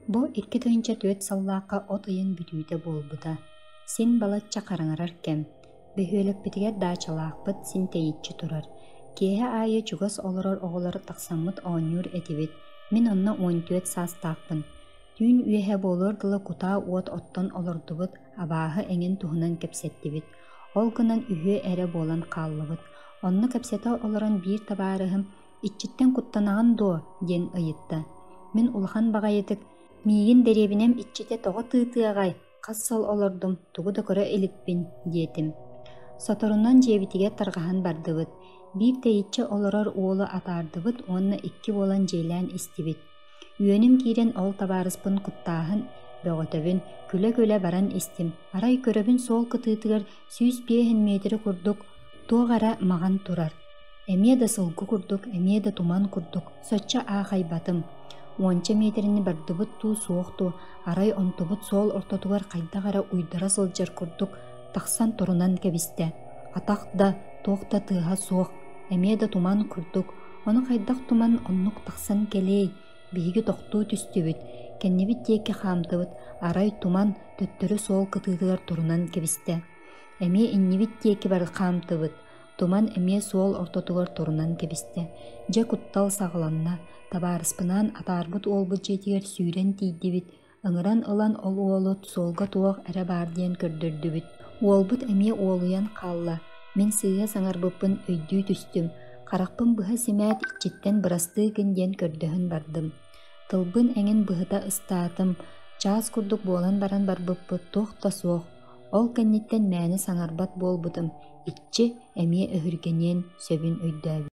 Бу 2004 сыллаахха от ыйын бүтүүтэ буолбута. Син балачча хараҥарар кэм. Бөһүөлэкпитигэр даачалаахпыт син тэйиччи турар. Киэһэ аайы чугас олорор оҕолор тахсаммыт оонньуур этибит. Мин онно 14 саастаахпын. Түүн үөһэ буолуор дылы кутаа уот оттон олордубут, абааһы эҥин туһунан кэпсэттибит. Ол гынан үһүө эрэ буолан хааллыбыт. Онно кэпсэтэ олорон биир табаарыһым «Иччиттэн куттанаҕын дуо?» диэн ыйытта. Мин улахан баҕайытык «Миигин дэриэбинэм иччитэ тоҕо тыытыаҕай, хас сыл олордум, тугу да көрө иликпин» диэтим. Соторунан дьиэбитигэр тарҕаһан бардыбыт. Биир тэйиччи олорор уолу атаардыбыт уонна икки буолан дьиэлээн истибит. Үөнүм киирэн ол табаарыспын куттааһын бөҕөтөбүн, күлэ-күлэ баран истим. Арай көрөбүн суол кытыытыгар 105 миэтэрэ курдук туох эрэ маҕан турар. Эмиэ да сылгы курдук, эмиэ да туман курдук, соччо аахайбатым. Уонча миэтэрэни бардыбыт дуу, суох дуу, арай онтубут суол ортотугар хайдах эрэ уйдара сылдьар курдук тахсан турунан кэбистэ. Атах да, туох да тыаһа суох, эмиэ да туман курдук, ону хайдах туман оннук тахсан кэлиэй, биһиги тохтуу түстүбүт, кэннибит диэки хаамтыбыт, арай туман төттөрү суол кытыытыгар турунан кэбистэ. Эмиэ иннибит диэки бары хаамтыбыт, Туман эмиэ суол ортотугар турунан кэбистэ. Дьэ куттал саҕаланна, табаарыспынаан атаарбыт уолбут дьиэтигэр сүүрэн тиийдибит, ыҥыран ылан ол уолу суолга туох эрэ баар диэн көрдөрдүбүт. Уолбут эмиэ уолуйан хаалла, мин сыыһа саҥарбыппын өйдүү түстүм, харахпын быһа симээт иччиттэн бырастыы гын диэн көрдөһөн бардым. Тылбын эҥин быһыта ыстаатым, чаас курдук буолан баран барбыппыт туох да суох. Ол кэнниттэн мээнэ саҥарбат буолбутум, иччи эмиэ өһүргэниэн сөбүн өйдөөбүтүм.